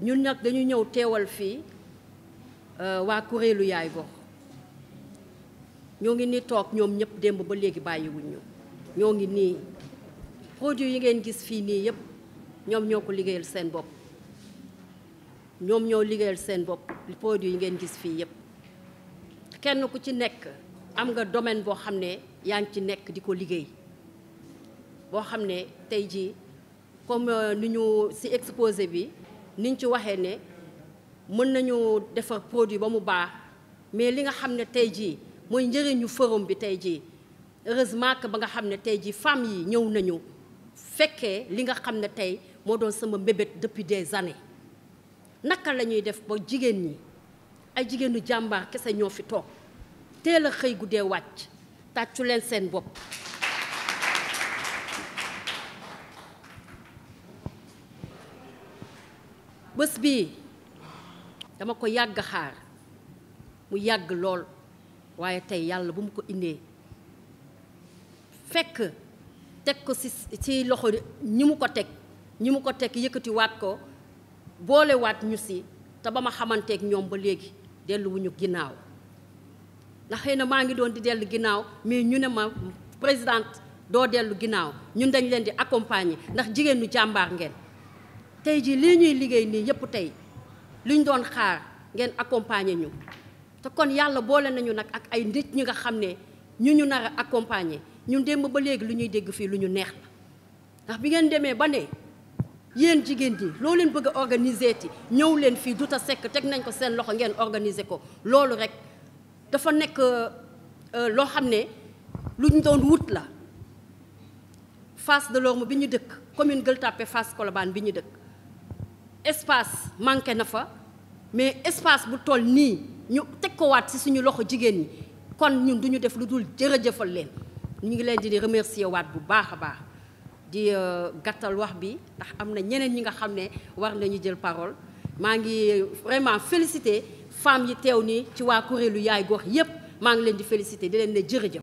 ñun nag dañu ñëw teewal fii waa kuréelu yaay gox ñoo ngi nii toog ñoom ñëpp démb ba léegi bàyyiwuñ ñu ñoo ngi nii produit yi ngeen gis fii nii yëpp ñoom ñoo ko liggéeyal seen bopp ñoom ñoo liggéeyal seen bopp produit yi ngeen gis fii yëpp kenn ku ci nekk am nga domaine boo xam ne yaa ngi ci nekk di ko liggéey boo xam ne tey jii comme ni ñu ci exposé bi niñ ci waxee ne mën nañu defar produit ba mu baax mais li nga xam ne tey jii mooy njëriñu forum bi tey jii heureusement que ba nga xam ne tey jii femmes yi ñëw nañu fekkee li nga xam ne tey moo doon sama mbébét depuis des années naka la ñuy def ba jigéen ñi ay jigéenu jàmbaar kese ñoo fi toog teel a xëy guddee wàcc tàccu leen seen bopp bés bii dama ko yàgg xaar mu yàgg lool waaye tey yàlla bu mu ko indee fekk teg ko ci loxo ñi mu ko teg yëkkatiwaat ko boolewaat ñu ci te ba ma xamanteek ñoom ba léegi delluwuñu ginnaaw ndax xëy na maa ngi doon di dellu ginnaaw mais ñu ne ma présidente doo dellu ginnaaw ñun dañ leen di accompagner ndax jigéen ñu jàmbaar ngeen tey jii lii ñuy liggéey nii yëpp tey luñ doon xaar ngeen accompagner ñu te kon yàlla boole nañu nag ak ay nit ñi nga xam ne ñu nar a accompagner ñun démb ba léegi lu ñuy dégg fii lu ñu neex la ndax bi ngeen demee ba ne yéen jigéen ñi loo leen bëgg a organiser ti ñëw leen fii Douta Seck teg nañ ko seen loxo ngeen organiser ko loolu rek dafa nekk loo xam ne luñ doon wut la Fass Delorme bi ñu dëkk commune Gueule Tapée Fass Colobane bi ñu dëkk espace manqué na fa mais espace bu toll nii ñu teg ko waat ci suñu loxo jigéen ñi kon ñun duñu def lu dul jërëjëfal leen ñu ngi leen di remercier waat bu baax a baax di gàttal wax bi ndax am na ñeneen ñi nga xam ne war nañu jël parole maa ngi vraiment féliciter femmes yi teew nii ci waa kuréelu yaay gox yépp maa ngi leen di féliciter di leen ne jërëjëf